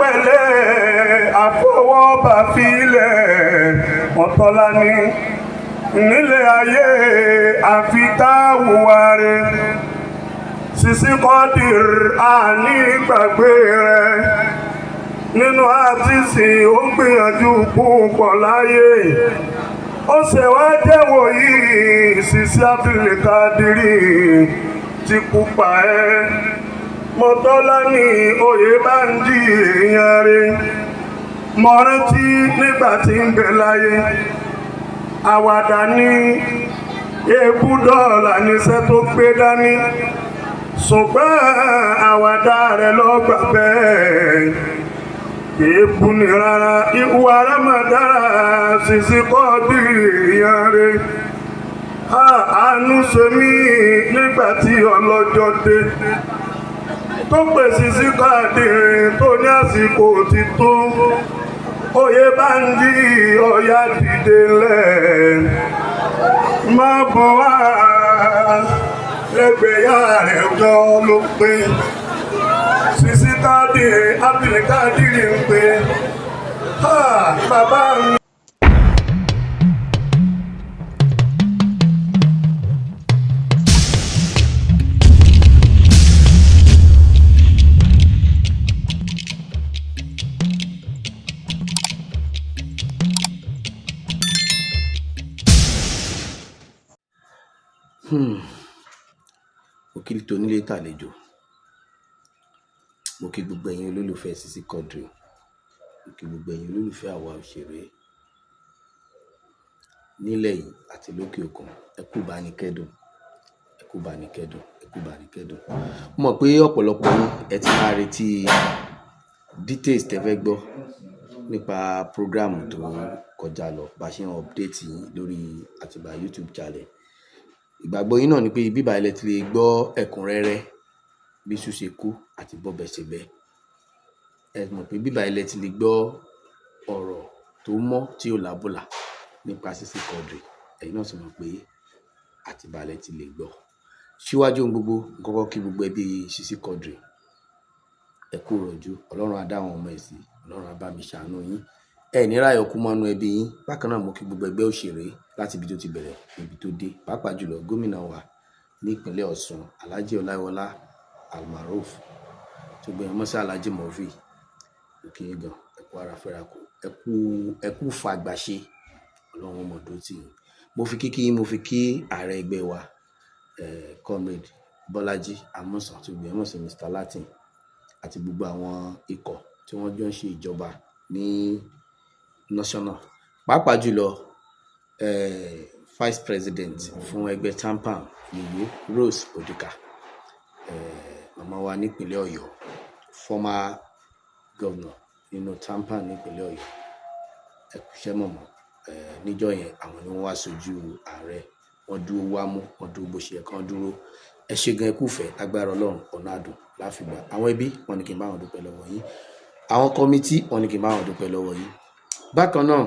Pẹ̀lẹ́pẹ̀lẹ́ àfọwọ́bà filẹ̀ ọ̀tọ́lá ní nílé ayé àfi táwùwárí. Sisi Quadri, àní gbàgbé rẹ̀ nínú àtìsí. Ó gbìyànjú púpọ̀ láyé, ó ṣe wá jẹ́wọ́ yìí. Sisi Abdulkadiri ti kú pa ẹ́, Mọ́tọ́lá ní oyè bá ń jí èèyàn rẹ̀. Mo rántí nígbà tí ń bẹ láyé, àwàdà ní ebú dọ́là níṣẹ́ tó gbé dání, ṣùgbọ́n àwàdà rẹ̀ lọ́gbà bẹ́ẹ̀, kìí bú ni rárá. Ìwà rẹ̀ mà dára. Sisi Quadri, èèyàn rẹ̀, àánú ṣe mí nígbà tí ọlọ́jọ́ dé tó pè Sisi Quadri, tó ní àsìkò ti tó. Oyè bá ń jí ọ̀yá dìde lẹ̀, má bọ̀ wá lẹ́gbẹ̀ẹ́ yá rẹ̀ jọ ló pé. Sisi Quadri Abdulkadiri ń pè bàbá mi. Mo kí tonílé tàlejò, mo kí gbogbo ẹ̀yin olólùfẹ́ Sisi Quadri, mo kí gbogbo ẹ̀yin olólùfẹ́ àwa òṣèré nílẹ̀ yìí àti lókè òkun. Ẹ kú bá ní kẹ́dùn, ẹ kú bá ní kẹ́dùn, ẹ kú bá ní kẹ́dùn. Mo mọ̀ pé ọ̀pọ̀lọpọ̀ yín ẹ ti máa retí details tẹ́ fẹ́ gbọ́ nípa program tó kọjá lọ, bá ṣe ń update yín lórí Àtìbà YouTube channel. Ìgbàgbọ́ yín náà ni pé bíbá ilẹ̀ ti lè gbọ́ ẹ̀kúnrẹ́rẹ́ bí iṣu ṣe kú àti bọ́bẹ̀ ṣe bẹ́. Ẹ mọ̀ pé bíbá ilẹ̀ ti lè gbọ́ ọ̀rọ̀ tó mọ́ tí ò lábùlà nípa Sisi Quadri. Ẹ̀yin náà sì mọ̀ pé Àtìbà lẹ ti lè gbọ́. Síwájú ohun gbogbo, mo kọ́kọ́ kí gbogbo ẹbí Sisi Quadri. Ẹ kú ìrọ̀jú, Ọlọ́run á dá àwọn ọmọ ẹ̀ sí, Ọlọ́run á bá mi ṣàánú yín. Ẹ ní ráyọ̀ kú mọ́nú ẹbí yín. Bákan náà, mo kí gbogbo ẹgbẹ́ òṣèré láti ibi tó ti bẹ̀rẹ̀ ibi tó dé, pàápàá jùlọ gómìnà wa ní ìpínlẹ̀ Ọ̀ṣun, Alhaji Ọláyíwọlá Almaroof tó gbé wọn sí Alhaji Murphy. Mo kí yín gan, ẹ kú ara fẹ́ra kù, ẹ kú fàgbàṣe, Ọlọ́run ọmọ dúró tì yín. Mo fi kíkí yín, mo fi kí ààrẹ ẹgbẹ́ wa, Comrade Bọ́lájí Amusan tó gbé wọn sí Mr Latin, àti gbogbo àwọn ikọ̀ tí wọ́n jọ ń ṣe ìjọba ní national, pàápàá jùlọ vice president fún ẹgbẹ́ TAMPAN, Yèyé Rose Odika, màmá wa nípínlẹ̀ Ọ̀yọ́, former governor nínú TAMPAN nípínlẹ̀ Ọ̀yọ́. Ẹ kúṣẹ́ mọ̀mọ́. Níjọ́ yẹn, àwọn ni wọ́n wá sojú ààrẹ, wọ́n dúró wámú, wọ́n dúró bó ṣe yẹ kán dúró. Ẹ ṣe gan, ẹ kúfẹ̀ẹ́. Agbára Ọlọ́run, ọ̀nà àdùn láfìgbà. Àwọn ẹbí wọn ní kí n bá wọn dúpẹ́ lọ́wọ́ yín, àwọn committee wọn ní kí n bá wọn dúpẹ́ lọ́wọ́ yín. Bákan náà,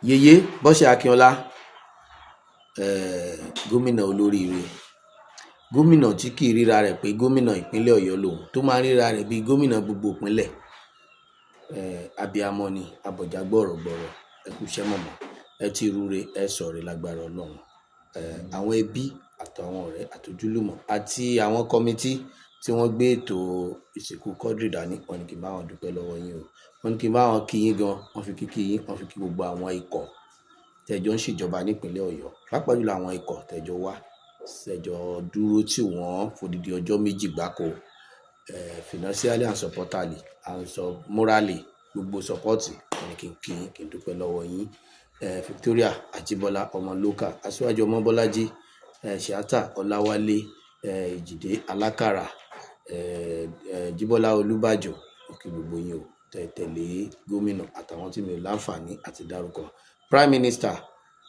Yèyé Bọ́sẹ̀ Akínọlá, gómìnà olóríire, gómìnà tí kì í ríra rẹ̀ pé gómìnà ìpínlẹ̀ Ọ̀yọ́ lòun, tó máa ń ríra rẹ̀ bíi gómìnà gbogbo ìpínlẹ̀. Abiamọ ni, abọ̀já gbọ̀rọ̀gbọ̀rọ̀. Ẹ kú iṣẹ́ mọ̀mọ́, ẹ ti rúre, ẹ sọ̀rọ̀ lágbára Ọlọ́run. Àwọn ẹbí àtàwọn ọ̀rẹ́ àtojúlùmọ̀ àti àwọn committee tí wọ́n gbé ètò ìsìnkú Quadri dání, wọ́n ní kí n bá wọn dúpẹ́ lọ́wọ́ yín o. Wọ́n ní kí n bá wọn kí yín gan. Wọ́n fi kíkí yín, wọ́n fi kí gbogbo àwọn ikọ̀ tẹ́jọ ń ṣèjọba nípínlẹ̀ Ọ̀yọ́, pàápàá jùlọ àwọn ikọ̀ tẹ́jọ wá ṣẹjọ dúró tí wọ́n fòdìdí ọjọ́ 2 gbáko, financially and supportally and so morally, gbogbo support. Wọ́n ní kí n kí yín, kí n dúpẹ́ lọ́wọ́ yín. Victoria Ajíbọ́lá Ọmọlókà, Aṣíwájú Ọmọbọ́lájí, Ṣíátà Ọláwálé, Ìjìdé Alákàrà, Jíbọ́lá Olúbàjò, mo kí gbogbo yín o tẹ̀lé gómìnà àtàwọn tí mi ò láǹfààní àti dárúkọ. Prime Minister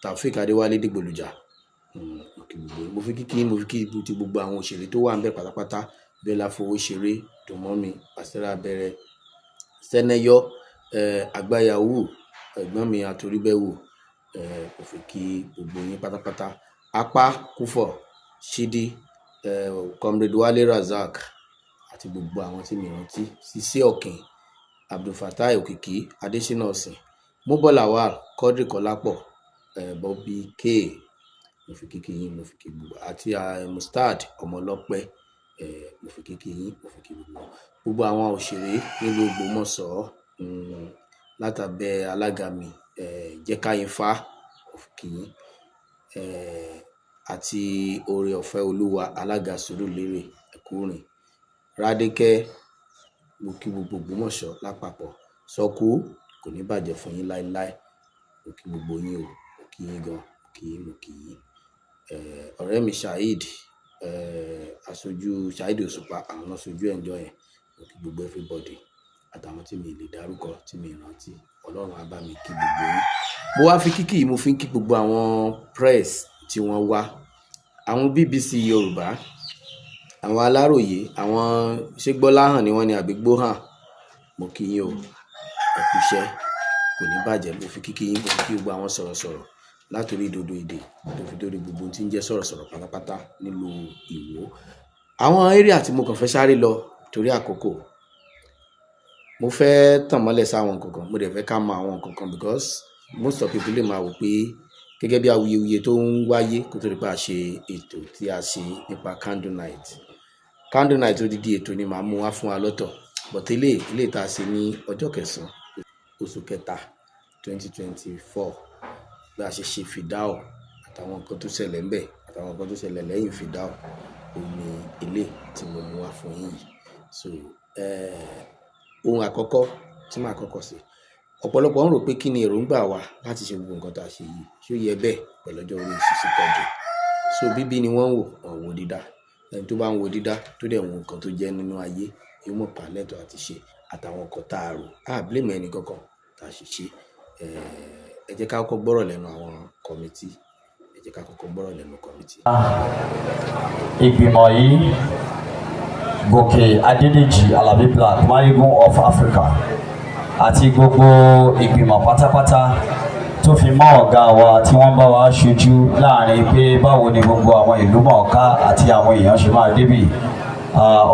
Taofeek Adéwálé Dìgbòlùjà, mo kí gbogbo yín. Mo fi kíkí, mo fi kí ti gbogbo àwọn òṣèré tó wà ń bẹ̀ pátápátá: Bẹ́lá Fowóṣeré, Dùnmọ́mi Pàṣírà, Abẹ́rẹ́ Sẹ́nẹ́yọ́, Àgbáyàwó, ẹ̀gbọ́n mi Àtòríbẹ̀wò. Mo fi kí gbogbo yín pátápátá. Apá Kúfọ̀ Ṣídí, Comrade Wálé Razak àti gbogbo àwọn tí mi rántí, Sisi Ọ̀kìn. Abdulfatai Òkìkí Adésínà Ọ̀sìn, Mubo Lawal, Quadri Kọlápọ̀, Bobby K, mo fi kíkí yín, mo fi kí gbogbo, àti Mustard Ọmọlọ́pẹ́, mo fi kíkí yín, mo fi kí gbogbo gbogbo àwọn òṣèré nílùú Ògbómọ̀ṣọ́, látàbẹ́ alága mi, Jẹ́káyínfà, mo fi kí yín, àti Oore Ọ̀fẹ́ Olúwa, alága Sùúrùlérè, ẹ̀kúrin Rádékẹ́, mo kí gbogbo Ògbómọ̀ṣọ́ lápapọ̀. Sọkú kò ní bàjẹ́ fún yín láéláé. Mo kí gbogbo yín o, mo kí yín gan, mo kí yín, mo kí yín. Ọ̀rẹ́ mi Saheed, aṣojú Saheed Òṣùpá, àwọn náà ṣojú ẹ̀ ń jọ yẹn. Mo kí gbogbo everybody àtàwọn tí mi lè dárúkọ, tí mi rántí. Ọlọ́run á bá mi kí gbogbo yín. Mo wá fi kíkì yìí, mo fi ń kí gbogbo àwọn press tí wọ́n wá, àwọn BBC Yorùbá, àwọn Aláròyé, àwọn ṣé Gbọ́láhàn ni wọ́n ní àbí Gbóhàn. Mo kí yín o, ẹ kú iṣẹ́, kò ní bàjẹ́. Mo fi kíkí yín, mo fi kí gbogbo àwọn sọ̀rọ̀sọ̀rọ̀ látòrí Dodo Èdè tó fi dórí gbogbo tí ń jẹ́ sọ̀rọ̀sọ̀rọ̀ pátápátá nílùú Ìwó. Àwọn area tí mo kàn fẹ́ sáré lọ torí àkókò, mo fẹ́ tàn mọ́lẹ̀ sáwọn nǹkan kan, mo dẹ̀ fẹ́ ká mọ àwọn nǹkan kan, because most of people lè máa wò pé gẹ́gẹ́ bí awuyewuye tó ń wáyé kó tó di pé a ṣe ètò tí a ṣe nípa candle night. Candle night, odidi ètò ni màá mú wá fún wa lọ́tọ̀, but eléyìí tá a ṣe ní ọjọ́ kẹsàn-án oṣù kẹta 2024, bí a ṣe ṣe fìdáù àtàwọn nǹkan tó ṣẹlẹ̀ ńbẹ̀, àtàwọn nǹkan tó ṣẹlẹ̀ lẹ́yìn fìdáù, òun ni eléyìí tí mo mú wá fún yín yìí. So ohun àkọ́kọ́ tí màá kọ́kọ́ ṣe, ọ̀pọ̀lọpọ̀ ń rò pé kí ni èròǹgbà wa láti ṣe gbogbo nǹkan tá a ṣe yìí, ṣé ó yẹ bẹ́ẹ̀ pẹ̀lú ọjọ́ orí Sisi Quadri? So bíbí ni wọ́n ń wò, wọ́n wo dídá. Ẹni tó bá ń wo dídá, tó dẹ̀ wo nǹkan tó jẹ́ nínú ayé, yóò mọ̀ pa lẹ́tọ̀ọ́ àti ṣe àtàwọn nǹkan tá a rò. A blame ẹni kankan tá a ṣe ṣe. Ẹ jẹ́ ká kọ́kọ́ gbọ́rọ̀ lẹ́nu àwọn committee. Ẹ jẹ́ ká kọ́kọ́ gbọ́rọ̀ lẹ́nu committee. Ìgbìmọ̀ yìí, Gòkè Adédèjì Alabi Black, Mayegun of Africa, àti gbogbo ìgbìmọ̀ pátápátá tó fi mọ́ ọ̀gá wa tí wọ́n bá wa ṣojú láàrin pé báwo ni gbogbo àwọn ìlú mọ̀ọ́ká àti àwọn èèyàn ṣe máa débì,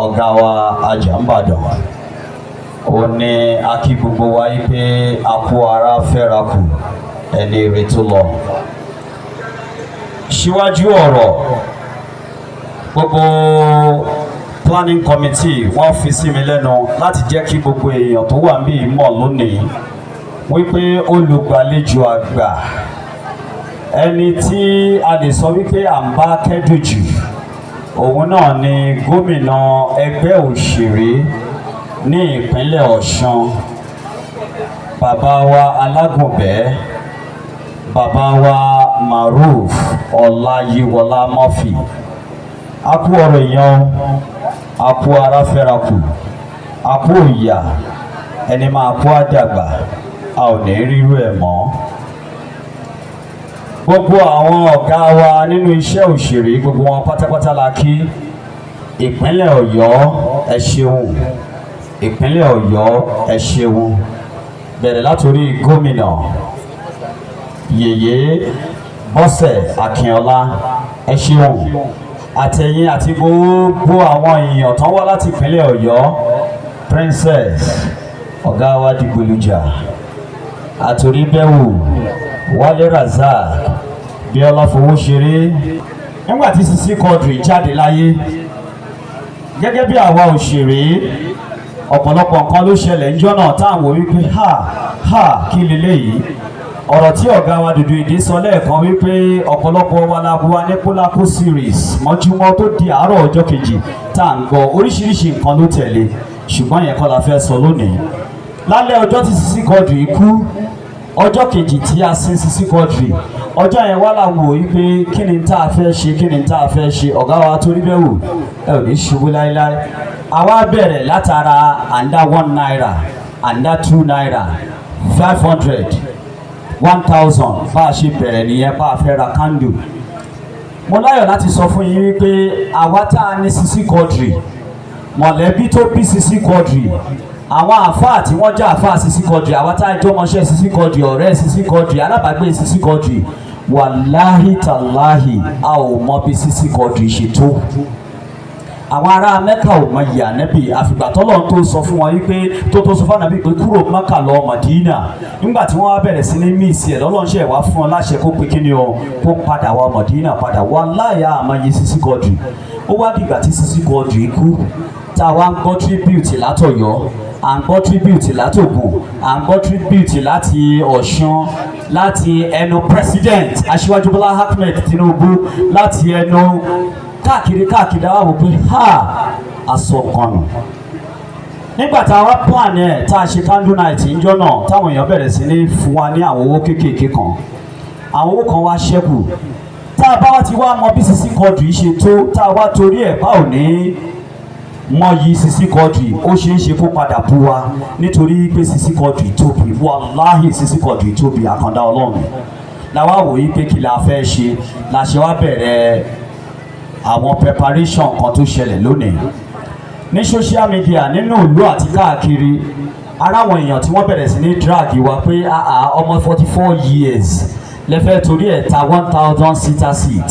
ọ̀gá wa Ajàmbàdàn, ó ní a kí gbogbo wa yìí pé a kú ara fẹ́ra kù, ẹni ire tó lọ. Síwájú ọ̀rọ̀, gbogbo planning committee, wọ́n fi sí mi lẹ́nu láti jẹ́ kí gbogbo èèyàn tó wà níbí mọ̀ lónìí wípé olùgbàlejò àgbà, ẹni tí a lè sọ wípé à ń bá kẹ́dùn jù, òun náà ni gómìnà ẹgbẹ́ òṣèré ní ìpínlẹ̀ Ọ̀ṣun, bàbá wa Alágùnbẹ́, bàbá wa Maruf Ọláyíwọlá Murphy. A kú ọ̀rọ̀ èèyàn, a kú ara fẹ́ra kù, a kú ìyà, ẹni máa kú àdàgbà, a ò ní rírú ẹ̀ mọ́. Gbogbo àwọn ọ̀gá wa nínú iṣẹ́ òṣèré, gbogbo wọn pátápátá la kí. Ìpínlẹ̀ Ọ̀yọ́, ẹ ṣeun. Ìpínlẹ̀ Ọ̀yọ́, ẹ ṣeun. Bẹ̀rẹ̀ látòrí gómìnà Yèyé Bọ́sẹ̀ Akínọlá, ẹ ṣeun, àtẹ̀yìn àti gbogbo àwọn èèyàn tán wá láti ìpínlẹ̀ Ọ̀yọ́, Princess, ọ̀gá wa Dìgbòlùjà, àtòríbẹ̀wò Wálé Razak, Bíọ́lá Fowóṣeré. Nígbà tí Sisi Quadri jáde láyé, gẹ́gẹ́ bí àwa òṣèré, ọ̀pọ̀lọpọ̀ nǹkan ló ṣẹlẹ̀ níjọ́ náà táwọn wò wípé ha ha, kí leléyìí? Ọ̀rọ̀ tí ọ̀gá wa Dòdò Ìdí sọ lẹ́ẹ̀kan wípé ọ̀pọ̀lọpọ̀ wa la bu Aníkúlápó series mọ́júmọ́ tó di àárọ̀ ọjọ́ kejì tá à ń gbọ́ oríṣiríṣi nǹkan ló tẹ̀lé, ṣùgbọ́n yẹn kọ́ la fẹ́ sọ lónìí. Lálẹ́ ọjọ́ tí Sisi Quadri kú, ọjọ́ kejì tí a sin Sisi Quadri, ọjọ́ yẹn wá làwọn wò wípé kí ni tá a fẹ́ ṣe, kí ni tá a fẹ́ ṣe. Ọ̀gá wa torí bẹ́ẹ̀ wò, ẹ ò ní ṣubú láéláé. Àwa bẹ̀rẹ̀ látara àǹdá ₦1, àǹdá ₦2, 500, 1,000. Bá a ṣe bẹ̀rẹ̀ nìyẹn, bá a fẹ́ ra candle. Mo láyọ̀ láti sọ fún yín wípé àwa tá a ní Sisi Quadri, mọ̀lẹ́bí tó bí Sisi Quadri, àwọn àáfàá tí wọ́n jẹ́ àáfàá Sisi Quadri, àwa tá a jọ mọṣẹ́ Sisi Quadri, ọ̀rẹ́ Sisi Quadri, alábàágbé Sisi Quadri, wàláhì tàláhì, a ò mọ bí Sisi Quadri ṣe tó. Àwọn ará Mẹ́kà ò mọ iyì ànábì àfìgbà tọ́lọ́run tó sọ fún wọn wípé tó sọ fún ànábì pé kúrò Mẹ́kà lọ Mọ̀dínà. Nígbà tí wọ́n wá bẹ̀rẹ̀ sí ní miss ẹ̀, lọ́lọ́run ṣe wá fún ọ láṣẹ kó pe kíni o, kó padà wá Mọ̀dínà padà wá láyà àmọ́ Sisi Quadri. Ó wá dìgbà tí Sisi Quadri kú, tá a wá ń gbọ́ tribute látọ̀yọ́, à ń gbọ́ tribute látògùn, à ń gbọ́ tribute láti Ọ̀ṣun, láti ẹnu President Aṣíwájú Bọ́lá Ahmed Tinubu, láti ẹnu káàkiri káàkiri, àwa wò pé ha, aṣọ kan nù. Nígbà tá a wá plan ẹ̀, tá a ṣe candle night níjọ́ náà, táwọn èèyàn bẹ̀rẹ̀ sí ní fún wa ní àwọn owó kéékèèké kan, àwọn owó kan wá ṣẹ́kù. Tá a bá wá ti wá mọ bí Sisi Quadri ṣe tó, tá a wá torí ẹ̀ bá ò ní mọyì Sisi Quadri, ó ṣeé ṣe kó padà bú wa, nítorí pé Sisi Quadri tóbi. Wàláhì, Sisi Quadri tóbi. Àkàndá Ọlọ́run làwa wò yí pé kí la fẹ́ ṣe, la ṣe wá bẹ̀rẹ̀ àwọn preparation kan tó ṣẹlẹ̀ lónìí ní social media, nínú ìlú àti káàkiri. Ara àwọn èèyàn tí wọ́n bẹ̀rẹ̀ sí ní drag wa pé àà, ọmọ 44 years lẹ́fẹ̀ẹ́ torí ẹ̀ ta 1,000 seater seat,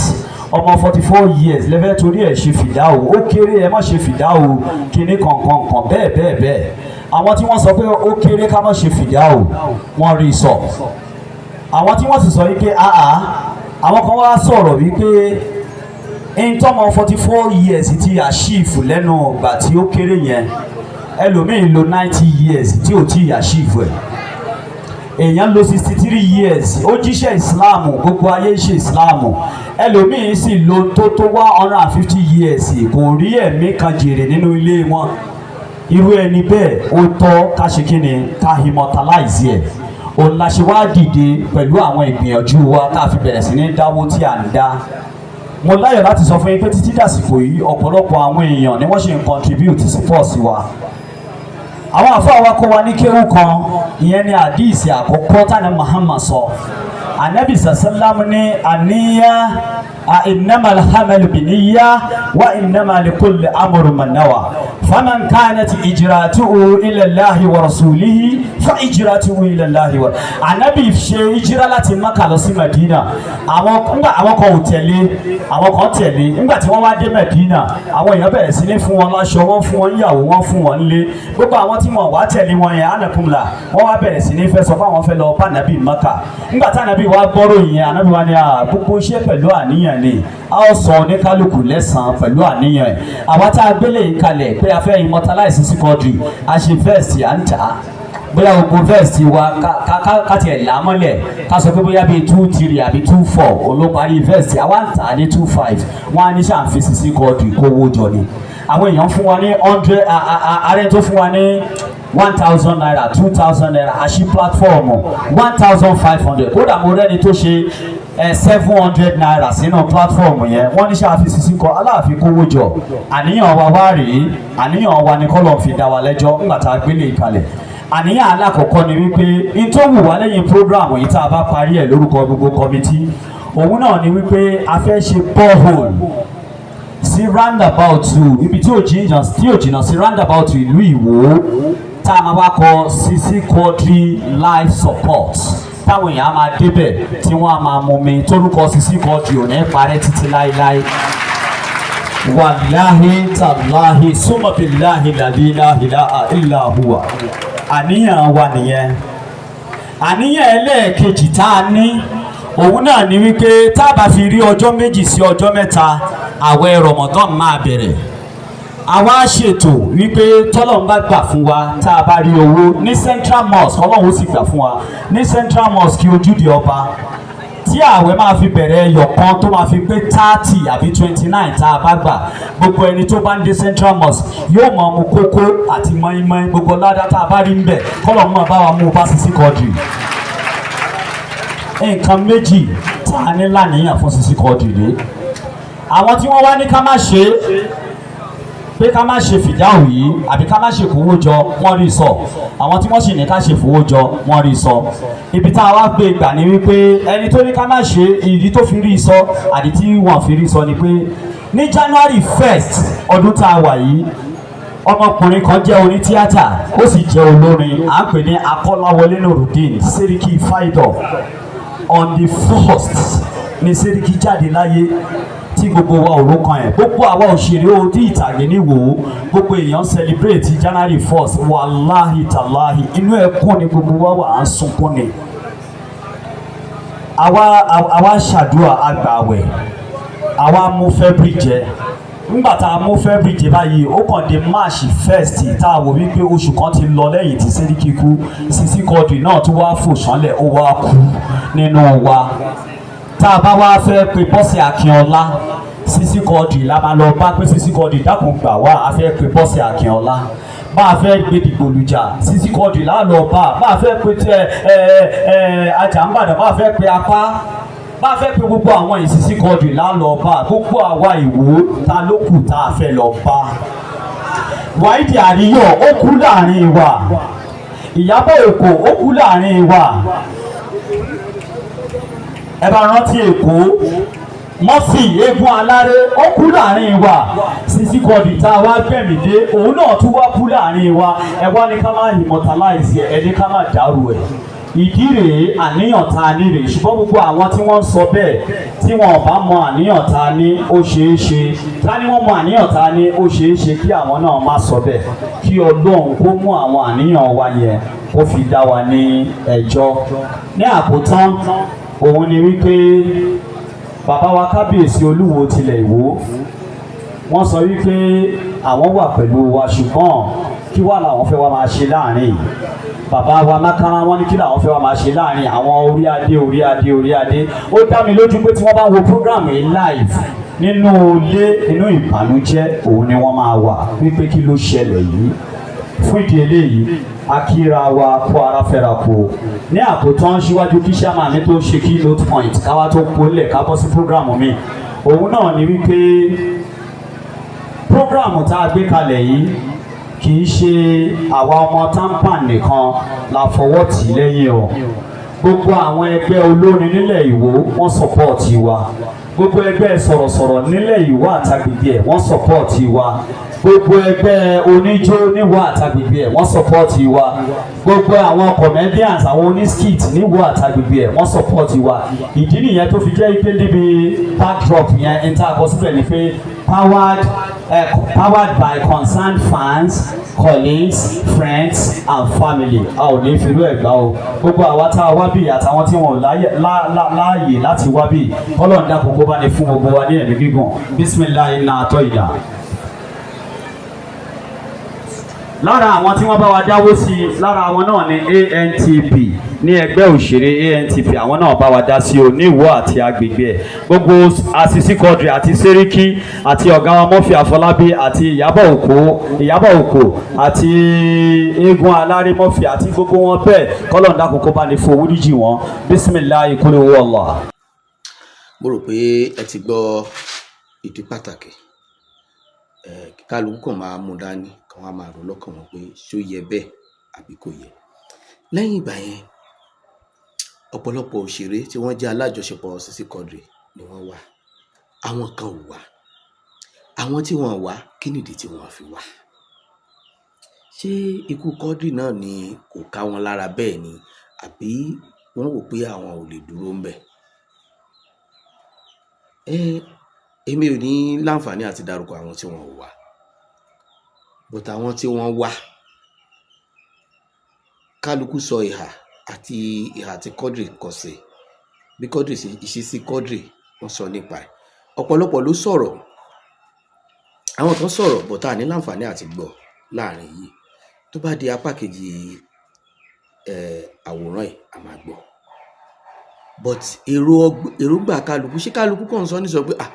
ọmọ 44 years lẹ́fẹ̀ẹ́ torí ẹ̀ ṣe fìdáwò, ó kéré, ẹ má ṣe fìdáwò, kíní kankan kan bẹ́ẹ̀ bẹ́ẹ̀ bẹ́ẹ̀. Àwọn tí wọ́n sọ pé ó kéré, ká má ṣe fìdáwò, wọ́n rí sọ. Àwọn tí wọ́n sì sọ wípé àà, àwọn kan wá sọ̀rọ̀ wípé ntọ́mọ 44 years ti achieve lẹ́nu ọgbà tí ó kéré yẹn, ẹlòmíín lo 90 years tí ò tí achieve ẹ̀. Èèyàn lo 63 years, ó jíṣẹ́ Ìsìláàmù, gbogbo ayé ṣe Ìsìláàmù. Ẹlòmíín sì lo tó 150 years, kò rí ẹ̀mí kan jèrè nínú ilé wọn. Irú ẹni bẹ́ẹ̀, ó tọ́ ká ṣe kí ni, ká immortalize ẹ̀. Òun la ṣe wá dìde pẹ̀lú àwọn ìgbìyànjú wa tá a fi bẹ̀rẹ̀ sí ní dáwó tí à ń dá. Mo láyọ̀ láti sọ fún yín pé títí dàsìkò yìí, ọ̀pọ̀lọpọ̀ àwọn èèyàn ni wọ́n ṣe ń contribute sí purse wa. Àwọn àfáà wa kọ́ wa ní kéwù kan. Ìyẹn ní àdíìsì àkọ́kọ́ tani Muhammad sọ. Anabi sàlámù ní àníyá, innamal amalu binniya wa innama likulli imri'in ma nawa, faman kanat hijratuhu ila Allahi wa rasulihi fa hijratuhu ila Allahi wa. Anabi ṣe hijira láti Maka lọ sí Madina. Àwọn ńgbà àwọn kan ò tẹ̀lé, àwọn kan tẹ̀lé. Ńgbà tí wọ́n wá dé Madina, àwọn èèyàn bẹ̀rẹ̀ sí ní fún wọn láṣọ, wọ́n fún wọn níyàwó, wọ́n fún wọn nílé. Gbogbo àwọn tí wọ́n wá tẹ̀lé wọn yẹn, anakumla, wọ́n wá bẹ̀rẹ̀ sí ní fẹ́ sọ fún àwọn fẹ́ lọ bá anabi Maka. Ńgbà tí anabi wá gbọ́rọ̀ yẹn, anabi wá ní à, gbogbo iṣẹ́ pẹ̀lú àníyàn ni, a ó sọ oníkálukú lẹ́sàn-án pẹ̀lú àníyàn ẹ̀. Àwa tá a gbélé yìí kalẹ̀ pé a fẹ́ immortalize Sisi Quadri, a ṣe vest, à ń tà á. Bóyá gbogbo vest wa ká tiẹ̀ là á mọ́lẹ̀, ká sọ pé bóyá bíi 2,300 àbí 2,400 olóparí vest, àwa ń tà á ní 2,500. Wọ́n á ní sàǹfi Sisi Quadri kówó jọ ni. Àwọn èèyàn fún wa ní 100, ààrẹ tó fún wa ní ₦1,000, ₦2,000, àṣì platform 1,500. Kódà mo rẹ́ni tó ṣe ₦700 sínú platform yẹn. Wọ́n ní ṣáà Sisi kọ aláàfin kówó jọ. Àníyàn wa wá rèé. Àníyàn wa ni kọ́lọ̀ fi dá wa lẹ́jọ́. Ńgbà tá a gbélé ìkalẹ̀, àníyàn alákọ̀ọ́kọ́ ni wípé n tó wù wá lẹ́yìn program yìí, tá a bá parí ẹ̀ lórúkọ gbogbo committee, òun náà ni wípé a fẹ́ ṣe borehole sí roundabout, ibi tí ò jìnnà sí roundabout ìlú Ìwó, tá a máa wá kọ Sisi Quadri life support, táwọn èèyàn á máa débẹ̀ tí wọ́n á máa mú mi torúkọ Sisi Quadri ò ní parẹ́ títí láéláé. Wàláhi tàláhi súnmọ́bìláhi làlíláhi ìlà hùwà. Àníyàn wa nìyẹn. Àníyàn ẹlẹ́ẹ̀kejì tá a ní, òun náà ni wípé tá a bá fi rí ọjọ́ 2 sí ọjọ́ 3, àwẹ̀ Ramadan máa bẹ̀rẹ̀. Àwa ṣètò wípé tọ́lọ́run bá gbà fún wa, tá a bá rí owó ní Central Mosque, Ọlọ́run ó sì gbà fún wa ní Central Mosque Ojúde Ọba, tí ààwẹ̀ máa fi bẹ̀rẹ̀, ẹyọ kan tó máa fi pé 30 àbí 29 tá a bá gbà, gbogbo ẹni tó bá ń dé Central Mosque yóò máa mu kókó àti mọ́ínmọ́ín. Gbogbo ládá tá a bá rí ń bẹ̀, kọ́lọ̀ mọ́ bá wa mú un bá Sisi Quadri. Nǹkan méjì tá a ní láníyàn fún Sisi Quadri rèé. Àwọn tí wọ́n wá ní ká má ṣe é, pé ká má ṣe fìdáhùn yìí àbí ká má ṣe kówó jọ, wọ́n rí sọ. Àwọn tí wọ́n sì ní ká ṣe fowó jọ, wọ́n rí sọ. Ibi tá a wá gbé gbà ní wípé ẹni tó ní ká má ṣe, ìdí tó fi rí sọ àdí tí wọ́n fi rí sọ ni pé ní January 1st ọdún tá a wà yìí, ọmọkùnrin kan jẹ́ onítíátà, ó sì jẹ́ olórin, à ń pè ní Akọ́láwọlé Nurudeen Seriki Faidọ̀. On the 1st ní Seriki jáde láyé. Tí Tí gbogbo wa ò rókan ẹ̀, gbogbo àwa òṣèré orí ìtàgé níwò, gbogbo èèyàn celebrate January 1st. Wàláhì tàláhì, inú ẹkún ni gbogbo wa wà, á ń sunkún ni. Àwa ṣàdúrà, àgbàwẹ̀, àwa mú February jẹ. Nígbà tá a mú February jẹ báyìí, ó kàn dé March 1st, tá a wò wípé oṣù kan ti lọ lẹ́yìn tí Sẹ́ríkì kú, Sisi Quadri náà tún wá fò sánlẹ̀, ó wá kú nínú wa. Tá a bá wá fẹ́ pe Bọ́sẹ̀ Akínọlá, Sisi Quadri la máa lọ bá pé, "Sisi Quadri, dákun gbà wá, a fẹ́ pe Bọ́sẹ̀ Akínọlá." Bá a fẹ́ gbé dìgbòlùjà, Sisi Quadri la lọ bá. Bá a fẹ́ pe tẹ ẹ ẹ Ajàmbàdàn, bá a fẹ́ pe apá, bá a fẹ́ pe gbogbo àwọn, Sisi Quadri la lọ bá. Gbogbo àwa Ìwò, ta ló kù tá a fẹ́ lọ bá? Wáìdì Àríyọ̀, ó kú láàrin wa. Ìyábọ̀ Èkó, ó kú láàrin wa. Ẹ bá rántí Èkó, Mọ́fì Eégún Aláré, ó kú láàrin wa. Sisi Quadri tá a wá gbẹ̀mí dé, òun náà tún wá kú láàrin wa. Ẹ wá ní ká má immortalize ẹ, ẹ ní ká má dàrú ẹ. Ìdí rèé, àníyàn tá a ní rèé. Ṣùgbọ́n gbogbo àwọn tí wọ́n ń sọ bẹ́ẹ̀, tí wọn ò bá mọ àníyàn tá a ní, ó ṣeé ṣe ká ní wọ́n mọ àníyàn tá a ní, ó ṣeé ṣe kí àwọn náà má sọ bẹ́ẹ̀. Kí Ọlọ́run kó mú àwọn àníyàn wa yẹn, kó fi dá wa ní ẹjọ́. Ní àkótán, òun ni wípé bàbá wa Kábíyèsí Olúwo tilẹ̀ Ìwó, wọ́n sọ wípé àwọn wà pẹ̀lú wa, ṣùgbọ́n kí wà làwọn fẹ́ wá máa ṣe láàrin yìí? Bàbá wa Mákàrá, wọn ní kí làwọn fẹ́ wá máa ṣe láàrin àwọn orí adé, orí adé, orí adé? Ó dá mi lójú pé tí wọ́n bá wo program yìí live nínú ilé, inú ìbànújẹ́ òun ni wọ́n máa wà wípé kí ló ṣẹlẹ̀ yìí. Fún ìdí eléyìí, akíra wa kó ara fẹ́ra kó. Ní àkótán, síwájú kí sàmà mi tó ṣe key note point, káwá tó pólẹ̀, ká bọ́ sí program mi, òun náà ni wípé program tá a gbé kalẹ̀ yìí, kì í ṣe àwa ọmọ TAMPAN nìkan la fọwọ́ tì lẹ́yìn o. Gbogbo àwọn ẹgbẹ́ olórin nílẹ̀ Ìwó, wọ́n support wa. Gbogbo ẹgbẹ́ sọ̀rọ̀sọ̀rọ̀ nílẹ̀ Ìwó àtàgbègbè ẹ̀, wọ́n support wa. Gbogbo ẹgbẹ́ oníjó níwó àtàgbègbè ẹ̀, wọ́n support wa. Gbogbo àwọn comedians, àwọn onískit níwó àtàgbègbè ẹ̀, wọ́n support wa. Ìdí nìyẹn tó fi jẹ́ pé níbi backdrop yẹn, n ta kọ síbẹ̀ ni pé powered by concerned fans, colleagues, friends and family. A ò ní firú ẹ̀ gbá o. Gbogbo àwa tá a wá bí àtàwọn tí wọn ò láàyè láti wá bí, Ọlọ́run dákun kó bá ní fún gbogbo wa ní ẹ̀mí gígùn. Bisimilayi náà tọ́ ìdá. Lára àwọn tí wọ́n bá wa dáwó sí i, lára àwọn náà ni ANTP ní ẹgbẹ́ òṣèré ANTP. Àwọn náà bá wa dá sí o ní Ìwó àti agbègbè ẹ̀. Gbogbo Asisi Quadri àti Sẹ́ríkì àti ọ̀gá wa Murphy Àfọlábí àti Ìyábọ̀ Òkò, Ìyábọ̀ Òkò àti Eégún Aláré Murphy àti gbogbo wọn bẹ́ẹ̀, kọ́lọ̀ ń dákun kó bá ní fowó díjì wọn. Bisimilayi kúlẹ̀ wọ́ọ̀lá. Mo rò pé ẹ ti gbọ́ ìdí pàtàkì ẹ. Kí kálukú kàn máa mú dání, kàn wá máa rò lọ́kàn wọn pé ṣó yẹ bẹ́ẹ̀ àbí kò yẹ. Lẹ́yìn ìgbà yẹn, ọ̀pọ̀lọpọ̀ òṣèré tí wọ́n jẹ́ alájọṣepọ̀ Sisi Quadri ni wọ́n wà. Àwọn kan ò wá. Àwọn tí wọ́n wá, kí nìdí tí wọ́n fi wá? Ṣé ikú Quadri náà ni kò ká wọn lára bẹ́ẹ̀ ni, àbí wọ́n wò pé àwọn ò lè dúró ńbẹ̀? Èmi ò ní láǹfààní àti dárúkọ àwọn tí wọn ò wá, but àwọn tí wọ́n wá, kálukú sọ ìhà àti ìhà tí Quadri kọ sí, bí Quadri ṣe, ìṣesí Quadri, wọ́n sọ nípa ẹ̀. Ọ̀pọ̀lọpọ̀ ló sọ̀rọ̀. Àwọn kan sọ̀rọ̀, but a ní láǹfààní àti gbọ́ láàrin yìí. Tó bá di apá kejì àwòrán yìí, a máa gbọ́. But èròǹgbà kálukú, ṣé kálukú kàn ń sọ ní sọ pé, ah,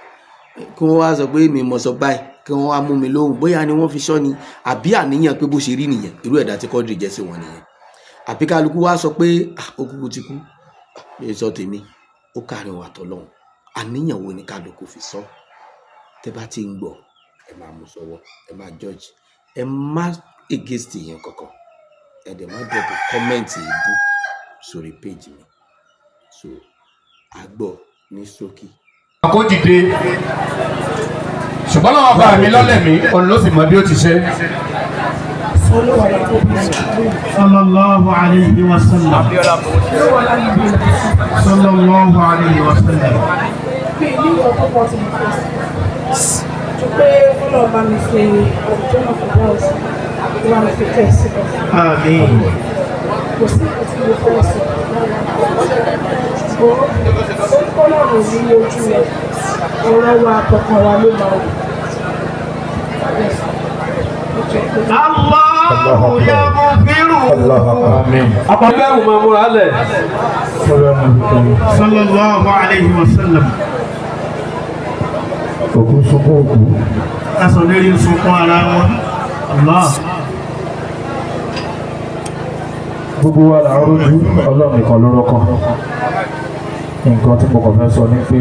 kí wọ́n wá sọ pé mi mọ̀ sọ báyìí, kí wọ́n wá mú mi lóhùn, bóyá ni wọ́n fi sọ ni, àbí àníyàn pé bó ṣe rí nìyẹn, irú ẹ̀dá tí Quadri jẹ́ sí wọn nìyẹn, àbí kálukú wá sọ pé, ah, ó kúkú ti kú, ah, mi sọ tèmi, ó káàrin òun àtọlọ́hun. Àníyàn wo ni kálukú fi sọ? Tẹ́ bá ti ń gbọ́, ẹ máa mú sọ́wọ́, ẹ máa judge, ẹ má against èèyàn kankan, ẹ dẹ̀ má drop comment èébú sórí page mi. So a gbọ́ ní ṣókí. Kó dìde, ṣùgbọ́n náà bá mi lọ́lẹ̀ mi, òun ló sì mọ bí ó ti ṣe. Sallallahu alayhi wa sallam. Sallallahu alayhi wa sallam. Mi ní nǹkan tó pọ̀ tí mo fẹ́ sọ ju pé Ọlọ́run bá mi fi ọjọ́ náà fún bọ́ọ̀sì tó bá mi fi tẹ̀ síbẹ̀. Àmín. Kò sí nǹkan tí mo fẹ́ sọ, ṣùgbọ́n Ọlọ́run ní ojú rẹ̀, ọ̀rọ̀ wa àtọkàn wa ló máa wò. Allahu yaghfiru. Akọ̀lẹ́rù máa múra lẹ̀. Sallallahu alayhi wa sallam. Òkú sunkún òkú. Aṣọ lérí ń sunkún ara wọn. Allah. Gbogbo wa là ń rojú, Ọlọ́run nìkan ló rọ́kàn. Nǹkan tí mo kàn fẹ́ sọ ni pé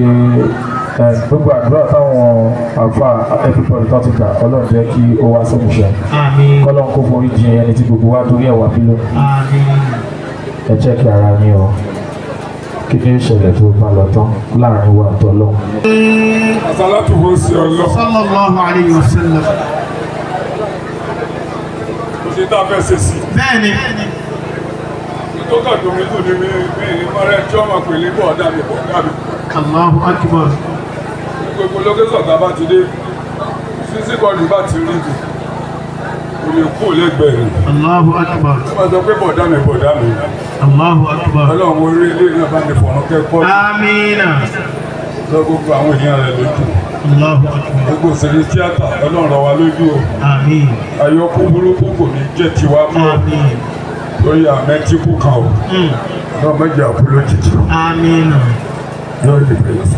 gbogbo àdúrà táwọn àfa everybody tó ti gbà, Ọlọ́run jẹ́ kí ó wá sí ìmúṣẹ. Àmín. Kọ́lọ́n kó forí jìn ẹni tí gbogbo wa torí ẹ̀ wá bí lónìí. Àmín. Ẹ jẹ́ kí ara yín o, kí ni ìṣẹ̀lẹ̀ tó bá lọ tán láàrin wa àtọ́lọ́run? Àsálàtù fún sí ọlọ́. Sallallahu alayhi wa sallam. Kò sí tá a fẹ́ ṣe sí. Bẹ́ẹ̀ni. Tó kàn dùn mí dùn ní mi mi ní mọ́rẹ́ tí ọmọ pèlè bọ̀ ọ̀dà mi bọ̀ ọ̀dà mi. Allahu akbar. Gbogbo lókèsọ̀ tá a bá ti dé, Sisi Quadri bá ti rí mi, kò lè kú lẹ́gbẹ̀ẹ́ rẹ̀. Allahu akbar. Ó máa sọ pé bọ̀dá mi, bọ̀dá mi. Allahu akbar. Ọlọ́run orí ilé náà bá mi fọ̀rọ̀ kẹ́kọ̀ọ́. Amina. Lọ gbogbo àwọn èèyàn rẹ̀ lójú. Allahu akbar. Gbogbo òṣèré tíátà, Ọlọ́run rọ̀ wá lójú o. Àmín. Àyọkú burúkú kò ní jẹ́ tiwa mọ́. Àmín. Lórí àmẹ́tíkù kan o. Náà mẹ́jọ àkú lójijì. Amina. Yóò lè bẹ̀rẹ̀ sí.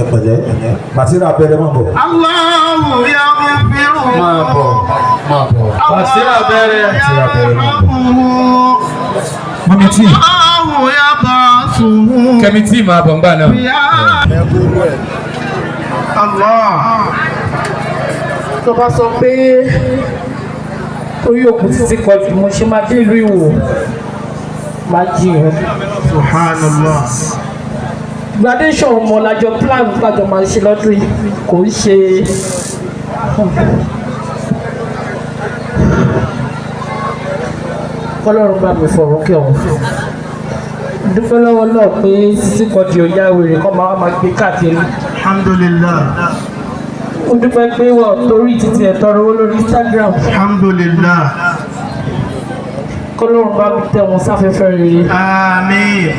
Ẹ pẹ̀lẹ́, Basira abẹ́rẹ́, máa bọ̀. Allahu yaghfiru. Máa bọ̀, máa bọ̀. Basira abẹ́rẹ́. Basira abẹ́rẹ́, máa bọ̀. Mọ́mí tí Allahu yab'athuhu. Kẹ́mi tí máa bọ̀ ńgbà náà. Allah. Tó bá sọ pé orí òkú Sisi Quadri mo ṣe máa dé ìlú Ìwó, máa jiyàn. Subhanallah. Graduation ọmọ lájọ plan lájọ máa ṣe lọ́dún yìí, kò ń ṣe. Kọ́lọ́run bá mi fọ̀rọ̀ kí ọ̀hún. Dúpẹ́ lọ́wọ́ náà pé Sisi Quadri ò yá wèrè kọ́ máa wá máa gbé káàkiri. Alhamdulillah. Ó dúpẹ́ pé wọ́n torí títí ẹ̀ tọrọ owó lórí Instagram. Alhamdulillah. Kọ́lọ́run bá mi tẹ̀ wọ́n sáfẹ́fẹ́ rere. Àmín.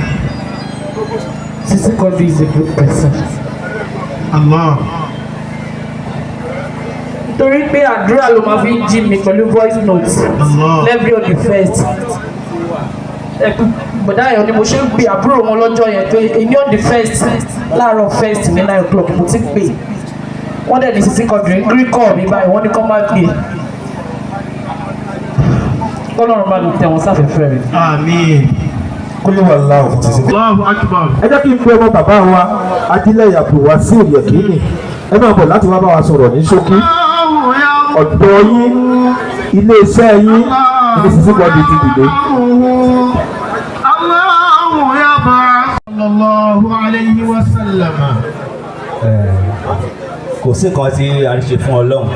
Sisi Quadri is a good person. Allah. Torí pé àdúrà ló máa fi ń jí mi pẹ̀lú voice note Allah. every on the first. Bọ̀dá yẹn ni mo ṣe ń pe àbúrò wọn lọ́jọ́ yẹn pé èmi on the first, láàárọ̀ first ní 9 o'clock mo ti ń pè. Wọ́n dẹ̀ ní Sisi Quadri ń gírí kọ́ mi báyìí, wọ́n ní kọ́ máa gbé. Kọ́lọ́run bá mi tẹ̀ wọ́n sáfẹ́fẹ́ rẹ̀. Àmín. Kúlẹ̀ wà láwù fún Sisi. Allahu akbar. Ẹ jẹ́ kí n pe ọmọ bàbá wa Ajílẹ̀ Abdulwasir Yekini, ẹ máa bọ̀ láti wá bá wa sọ̀rọ̀ ní ṣókí. Ọ̀dọ̀ yín, iléeṣẹ́ yín ní Sisi Quadri ti dìde. Allahu yab'ath. Sallallahu alayhi wa sallam. Kò sí nǹkan tí a lè ṣe fún Ọlọ́run.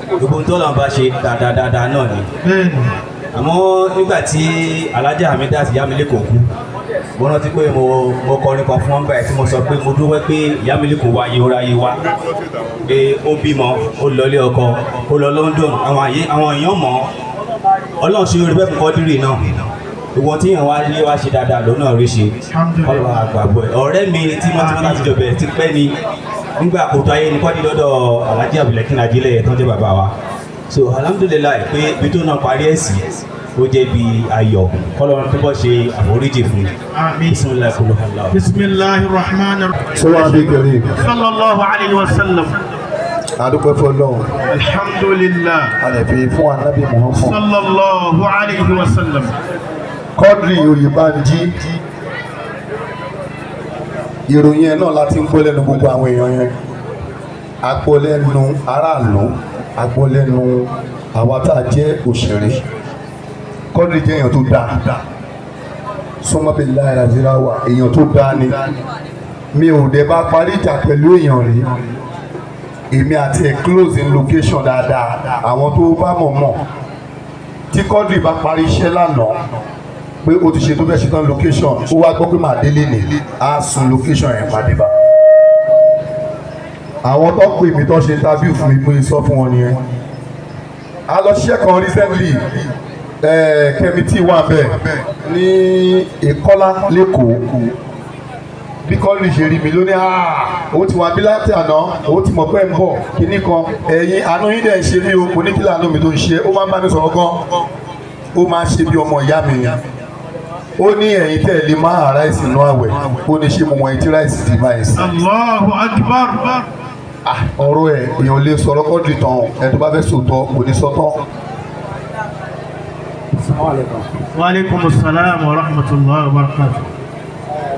Gbogbo ohun tó Ọlọ́run bá ṣe dáadáa náà ni. Bẹ́ẹ̀ni. Àmọ́ nígbà tí Alhaja Hamidat Ìyámilẹ́kọ̀ kú, mo rántí pé mo kọrin kan fún wọn báyìí tí mo sọ pé mo dúpẹ́ pé Ìyámilẹ́kọ̀ wá yé ó ráyé wá, pé ó bímọ, ó lọlé ọkọ, ó lọ London, àwọn èèyàn mọ̀ ọ́. Ọlọ́run ṣe orí bẹ́ẹ̀ fún Quadri náà. Ìwọ tí èèyàn wá lé wá ṣe dáadáa lòun náà rí ṣe. Ọlọ́run àgbàgbọ́ ẹ̀. Ọ̀rẹ́ mi tímọ́tímọ́ láti jọ bẹ̀rẹ̀ ti pẹ́ ni, nígbà kòtò ayé ni Quadri lọ́dọ̀ Alhaji Abdulhakeem Ajílẹ̀ tó ń jẹ́ bàbá wa. So alhamdulillahi pé ibi tó náà parí ẹ̀ sí, ó jẹ́ ibi ayọ̀. Kọ́lọ́run túbọ̀ ṣe àforíjì fún un. Àmín. Bisimilahi kúló hàlá. Bismillahir rahmanir rahim. Sọ́wọ́n adé kẹrin. Sallallahu alayhi wa sallam. Adúpẹ́ fọlọ́run. Alhamdulillah. A lè fi fún Anabi Muhammad. Sallallahu alayhi wa sallam. Quadri Oyèbánjí, ìròyìn ẹ̀ náà láti ń gbọ́ lẹ́nu gbogbo àwọn èèyàn yẹn, a gbọ́ lẹ́nu aráàlú, a gbọ́ lẹ́nu àwa tá a jẹ́ òṣèré. Quadri jẹ́ èèyàn tó dáa, sọmọbí láìra zira wa, èèyàn tó dáa ni. Mi ò dẹ̀ bá parí ìjà pẹ̀lú èèyàn rí. Èmi àti ẹ̀ close in location dáadáa. Àwọn tó bá mọ̀ mọ̀, tí Quadri bá parí iṣẹ́ lánàá Pé ó ti ṣe tó fẹ́ ṣe tán location, ó wá gbọ́ pé màá délé ní, á sun location yẹn pàdé bá. Àwọn tó pè mí tó ṣe interview fún mi pé sọ fún wọn nìyẹn. A lọ ṣiṣẹ́ kan recently, Kẹ́mi tí wà bẹ́ẹ̀ ní Ìkọ́lá lẹ́kọ̀ọ́. Bí kọ́lù ṣe rí mi ló ní òun ti wà bí láti àná, òun ti mọ̀ pé ń bọ̀ kinní kan, ẹ̀yin àánú yín dẹ̀ ń ṣe mí o. Mo ní kí làánú mi tó ń ṣe? Ó máa ń bá mi sọ̀rọ̀ gan, ó máa ń ṣe bí ọmọ ìyá mi ni. Ó ní ẹ̀yin tẹ̀ lè máa rice inú àwẹ̀, ó ní ṣé mo mọ ẹni tí rice ti báyìí sí. Allahu Akbar. Ọ̀rọ̀ ẹ̀, èèyàn lè sọ̀rọ̀ Quadri tán. Ẹni tó bá fẹ́ sòótọ́ kò ní sọ́tọ́. Wa alaikum assalam wa rahmatullahi wa barakatuh.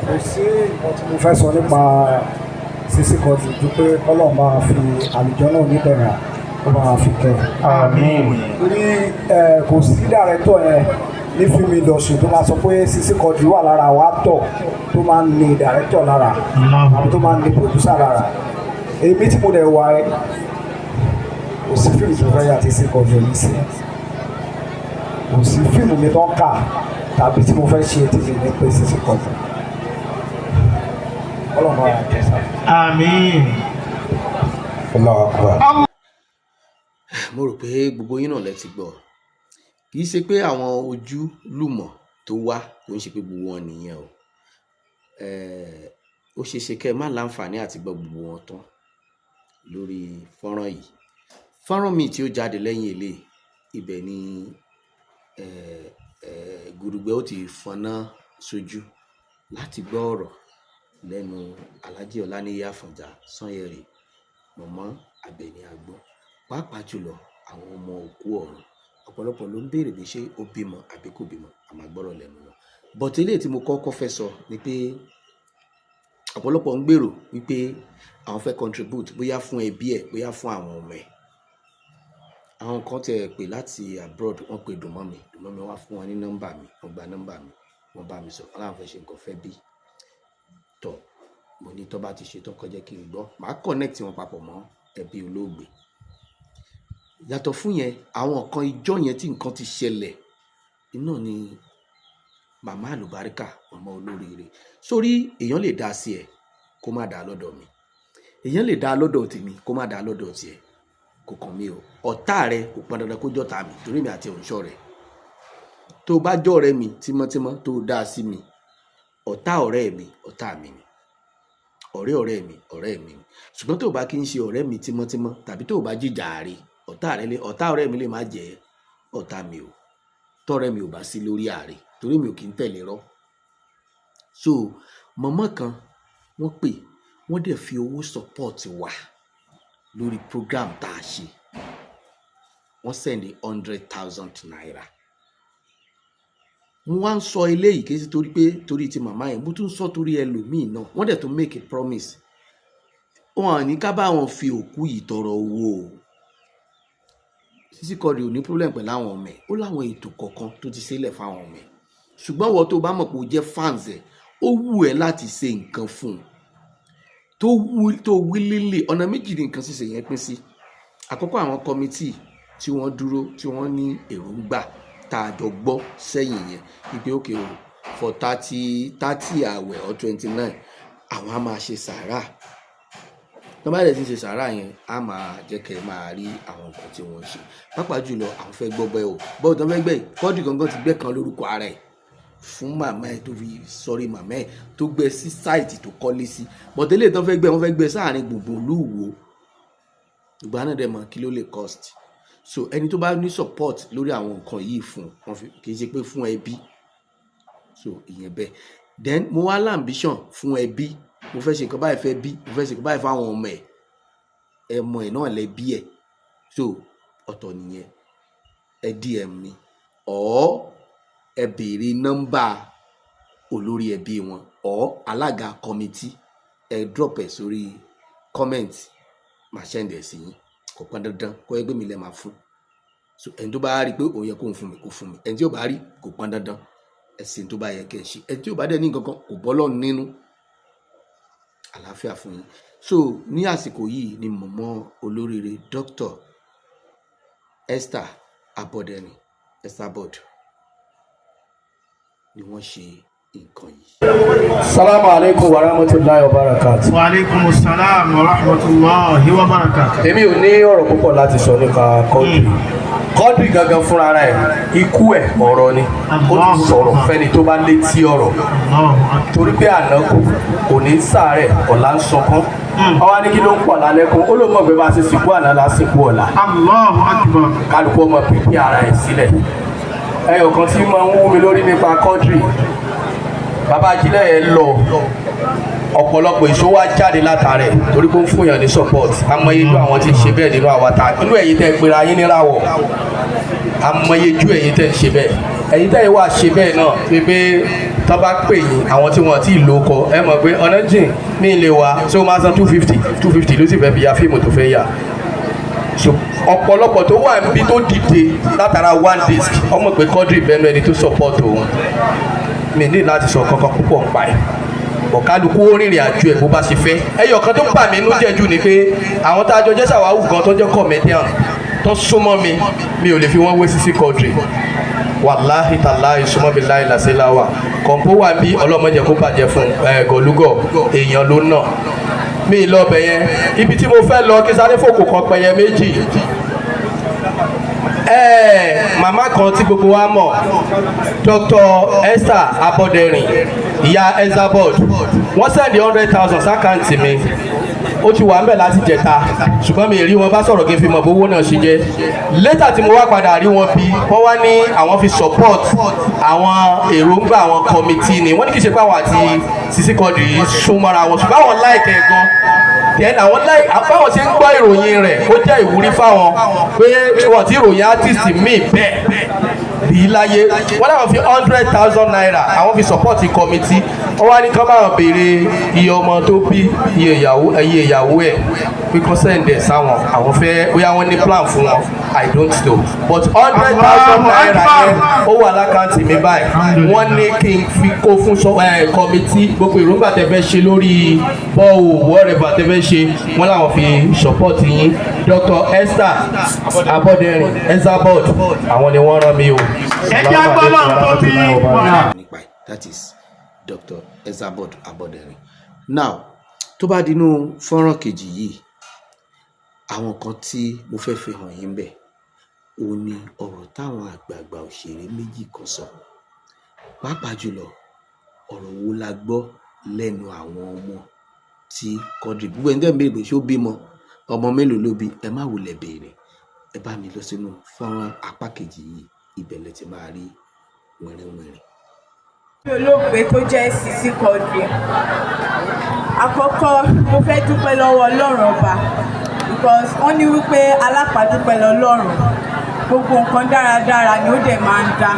Kò sí nǹkan tí mo fẹ́ sọ nípa Sisi Quadri ju pé Ọlọ́run máa fi àlùjọ náà níbẹ̀rẹ̀, ó máa fi kẹ́. Àmín. Torí kò sí director yẹn ní film industry tó máa sọ pé Sisi Quadri wà lára àwọn actor tó máa ń ní director lára àbí tó máa ń ní producer lára. Èmi tí mo dẹ̀ wá ẹ, kò sí fíìmù tó fẹ́ yà tí Sisi Quadri ní sí. Kò sí fíìmù mi tó ń kà tàbí tí mo fẹ́ ṣe tí mi ní pé Sisi Quadri. Ọlọ́run bá wà tẹ̀sán. Àmín. Allahu Akbar. Mo rò pé gbogbo yín náà lẹ ti gbọ́. Kì í ṣe pé àwọn ojúlùmọ̀ tó wá, kò ń ṣe pé gbogbo wọn nìyẹn o. Ó ṣeé ṣe kẹ́ ẹ má láǹfààní àti gbọ́ gbogbo wọn tán lórí fọ́nrán yìí. Fọ́nrán míì tí ó jáde lẹ́yìn eléyìí, ibẹ̀ ni gudugbẹ̀ ó ti fọná sójú láti gbọ́ ọ̀rọ̀ lẹ́nu Alhaji Ọláníyì Àfọ̀njá Sanyẹ̀rì, Mọ̀mọ́ Àbẹ̀ní Agbọ́n, pàápàá jùlọ àwọn ọmọ òkú ọ̀run. Ọ̀pọ̀lọpọ̀ ló ń béèrè pé ṣé ó bímọ àbí kò bímọ. A máa gbọ́rọ̀ lẹ́nu wọn. But eléyìí tí mo kọ́kọ́ fẹ́ sọ ni pé ọ̀pọ̀lọpọ̀ ń gbèrò wípé àwọn fẹ́ contribute, bóyá fún ẹbí ẹ̀, bóyá fún àwọn ọmọ ẹ̀. Àwọn kan tẹ̀ pè láti abroad, wọ́n pe Dùnmọ́mi. Dùnmọ́mi wá fún wọn ní nọ́mbà mi, wọ́n gba nọ́mbà mi, wọ́n bá mi sọ wọ́n láwọn fẹ́ ṣe nǹkan fẹ́ bí tọ̀. Mo ní tó bá ti ṣe tán, kó jẹ́ kí n gbọ́, màá connect wọn papọ̀ mọ́ ẹbí olóògbé. Yàtọ̀ fún yẹn, àwọn kan ìjọ yẹn tí nǹkan ti ṣẹlẹ̀ iná ni màmá àlùbáríkà, màmá olóríire. Sórí èèyàn lè dá sí ẹ kó má dá lọ́dọ̀ mi, èèyàn lè dá lọ́dọ̀ tèmi kó má dá lọ́dọ̀ tiẹ̀, kò kàn mí o. Ọ̀tá rẹ kò pọn dandan kó jọ́ta mi, torí mi àti òǹṣọ́ rẹ. Tó bá jọ́ ọ̀rẹ́ mi tímọ́tímọ́ tó dá sí mi, ọ̀tá ọ̀rẹ́ mi ọ̀tá mi ni, ọ̀rẹ́ ọ̀rẹ́ mi ọ̀rẹ́ mi ni. Ṣùgbọ́n tó bá kí ń ṣe ọ̀rẹ́ mi tímọ́tímọ́ tàbí tó bá jìjà rè, ọ̀tá rẹ lè, ọ̀tá ọ̀rẹ́ mi lè má jẹ́ ọ̀tá mi o, tọ́rẹ́ mi ò bá sí lórí ààrẹ, torí mi ò kí ń tẹ̀lé rọ́. So mọ̀mọ́ kan wọ́n pè, wọ́n dẹ̀ fi owó support wa lórí program tá a ṣe. Wọ́n send ₦100,000. Mo wá ń sọ eléyìí, kì í ṣe torí pé torí ti màmá yẹn, mo tún sọ torí ẹlòmíì náà. Wọ́n dẹ̀ tún make a promise. Wọn ò ní ká bá wọn fi òkú yìí tọrọ owó o. Sisi Quadri ò ní problem pẹ̀lú àwọn ọmọ ẹ̀. Ó láwọn ètò kọ̀ọ̀kan tó ti sílẹ̀ fáwọn ọmọ ẹ̀. Ṣùgbọ́n wọ́n tó bá mọ̀ pé o jẹ́ fans ẹ̀, ó wù ẹ́ láti ṣe nǹkan fún un tó wú tó wí lílì. Ọ̀nà méjì ní nǹkan ṣíṣe yẹn pín sí. Àkọ́kọ́, àwọn committee tí wọ́n dúró, tí wọ́n ní èròǹgbà tá a jọ gbọ́ sẹ́yìn yẹn wípé okay o, for 30 30 àwẹ̀ or 29, àwọn á máa ṣe sàárà. Tó bá dẹ̀ ti ń ṣe sàárà yẹn, á máa jẹ́ kẹ́ ẹ máa rí àwọn nǹkan tí wọ́n ń ṣe. Pàápàá jùlọ, àwọn fẹ́ gbọ́ bẹ́ẹ̀ o, bọ́ọ̀ tó fẹ́ gbẹ́ yìí, Quadri gangan ti gbẹ́ kan lórúkọ ara ẹ̀ fún màmá ẹ̀, tó fi sọrí màmá ẹ̀, tó gbẹ́ sí site tó kọ́lé sí. Bọ̀tẹ́lẹ̀ tó fẹ́ gbẹ́, wọ́n fẹ́ gbẹ́ sáàrin gbùngbùn ìlú Ìwó. Ìgbà náà dẹ̀ mọ̀ kí ló lè cost. So ẹni tó bá ní support lórí àwọn nǹkan yìí fún wọn, kì í ṣe pé fún ẹbí. So ìyẹn bẹ́ẹ̀. Then mo wá l'ambition fún ẹbí, mo fẹ́ ṣe nǹkan báyìí fẹ́ bí, mo fẹ́ ṣe nǹkan báyìí fáwọn ọmọ ẹ̀, ẹmọ ẹ̀ náà lẹ́bí ẹ̀. So ọ̀tọ̀ nìyẹn. Ẹ DM mi or ẹ béèrè nọ́mbà olórí ẹbí wọn or alága committee, ẹ drop ẹ sórí comment, màá send ẹ sí yín. Kò pọn dandan kó ẹgbẹ́ mi lẹ́ máa fún. So ẹni tó bá rí i pé òun yẹ kó ń fún mi, kó fún mi. Ẹni tí ò bá rí, kò pọn dandan. Ẹ̀sìn tó bá yẹ kẹ́ ẹ ṣe. Ẹni tí ò bá dẹ̀ ní nǹkan kan, kò bọ́ lọ́run nínú. Àlàáfíà fún yín. So ní àsìkò yìí ni mọ̀mọ́ olóríire, Dr. Esther Abọ́dẹrìn, Esther Bord. ni wọ́n ṣe nǹkan yìí. Salamu alaikum wa rahmatulahi wa barakatu. Wa alaikum salam wa rahmatulahi wa barakatu. Èmi ò ní ọ̀rọ̀ púpọ̀ láti sọ nípa Quadri. Quadri gangan fúnra rẹ̀, ikú ẹ̀ ọ̀rọ̀ ni. Ó ti sọ̀rọ̀ fẹ́ni tó bá létí ọ̀rọ̀. Torí pé àná kú, kò ní sàárẹ̀, ọ̀la ń sọkún. Ọwọ́ ní kí ló ń pọ̀ lálẹ́kún, ó ló mọ̀ pé bá a ṣe sìnkú àná la sìnkú ọ̀la. Allahu akbar. Kálukú ọmọ pípín ara ẹ̀ sílẹ̀. Ẹyọ kan tí máa ń wú mi lórí nípa Quadri, bàbá ajílẹ̀ yẹn lọ, ọ̀pọ̀lọpọ̀ èso wá jáde látàrẹ̀ torí pé ó ń fún yàn ní support. Amọyejú àwọn tí ń ṣe bẹ́ẹ̀ nínú àwa ta inú ẹ̀yin tẹ́ pera yín níràwọ̀, amọyejú ẹ̀yin tẹ́ ń ṣe bẹ́ẹ̀, ẹ̀yin tẹ́ wà ṣe bẹ́ẹ̀ náà pé tọ́ bá pè yín àwọn tí wọ́n ti lò kọ ẹ mọ̀ pé ọ̀nà jìn mí lè wá ṣé o máa san 250 250 ló sì fẹ́ fi ya fíìmù tó fẹ́ yà. So ọ̀pọ̀lọpọ̀ tó wà níbi tó dìde látara one disc ọmọ pé Quadri bẹ́ẹ̀ ẹni tó support òun. Mi ní láti sọ kankan púpọ̀ ń pa ẹ̀, bọ̀kálukú ó rìnrìn àjò ẹ̀ bó bá ṣe fẹ́. Ẹyọ kan tó bà mí nú jẹ́ jù ni pé àwọn tá a jọ jẹ́ sàwáwù kan tó jẹ́ comedian tó súnmọ́ mi, mi ò lè fi wọ́n wé Sisi Quadri. Wàláhì tàláhì súnmọ́ mi láì làṣẹ́láwà kọ̀ǹpó wà bí ọlọ́mọdé kó bàjẹ́ fún ẹ gọ̀lúgọ̀ èèyàn ló nà mí lọ́bẹ̀ yẹn. Ibi tí mo fẹ́ lọ kí sáré fòkò kan pẹyẹ méjì. Màmá kan tí gbogbo wa mọ̀, Dr. Esther Abọ́dẹrìn, ìyá Esabod, wọ́n sẹ́ndì 100,000 sákàǹtì mi. Ó ti wà ń bẹ̀ láti jẹta, ṣùgbọ́n mi rí wọn bá sọ̀rọ̀ kí n fi mọ̀ bówó náà ṣe jẹ́. Létà tí mo wá padà rí wọn bí wọ́n wá ní àwọn fi support àwọn èròǹgbà àwọn kọ́mítì ni. Wọ́n ní kì í ṣe pé àwọn àti Sisi Quadri yìí sún mọ́ra wọn, ṣùgbọ́n àwọn láìkẹ́ gan. Then àwọn láì báwọn ṣe ń gbọ́ ìròyìn rẹ̀ ó jẹ́ ìwúrí fáwọn pé wọ́n ti ròyìn artist míì bẹ́ẹ̀ rí láyé. Wọ́n láwọn fi 100,000 naira àwọn fi support committee. Wọ́n wá ní kán báwọn béèrè iye ọmọ tó bí, iye ìyàwó ẹ̀ pé kán send ẹ̀ sáwọn, àwọn fẹ́ bóyá wọ́n ní plan fún wọn, I don't know, but 100,000 naira yẹn ó wà lákàntì mi báyìí. Wọ́n ní kí n fi kó fún committee gbogbo èròǹgbà tẹ́ fẹ́ ṣe lórí bọ́ọ̀ whatever tẹ́ fẹ́ ṣe, wọ́n láwọn fi support yín. Dr. Esther Abọ́dẹrìn Esabod, àwọn ni wọ́n rán mi o. Ẹ jẹ́ agbọ́lọ́ tó bí wà. Nípa ẹ̀, that is Dr. Esabod Abọ́dẹrìn. Now tó bá dinú fọ́nrán kejì yìí, àwọn kan tí mo fẹ́ fi hàn yín bẹ̀ òun ni ọ̀rọ̀ táwọn àgbààgbà òṣèré méjì kan sọ, pàápàá jùlọ ọ̀rọ̀ wo la gbọ́ lẹ́nu àwọn ọmọ tí Quadri. Gbogbo ẹni tẹ́ ń béèrè pé ṣé ó bímọ, ọmọ mélòó ló bí, ẹ má wulẹ̀ béèrè, ẹ bá mi lọ sínú fọ́nrán apá kejì yìí, ibẹ̀ lẹ ti máa rí wẹ̀rẹ̀wẹ̀rẹ̀. Olóògbé tó jẹ́ Sisi Quadri, àkọ́kọ́ mo fẹ́ dúpẹ́ lọ́wọ́ Ọlọ́run ọba, because wọ́n ní wípé alápàdúpẹ́ lọ́lọ́run, gbogbo nǹkan dáradára ni ó dẹ̀ máa ń dá.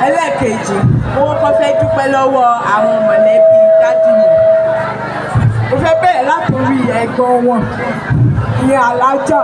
Ẹlẹ́ẹ̀kejì, mo kọ́kọ́ fẹ́ dúpẹ́ lọ́wọ́ àwọn mọ̀lẹ́bí dádì mi. Mo fẹ́ bẹ̀rẹ̀ látòrí ẹ̀gbọ́n wọn, ìyẹn Alájà.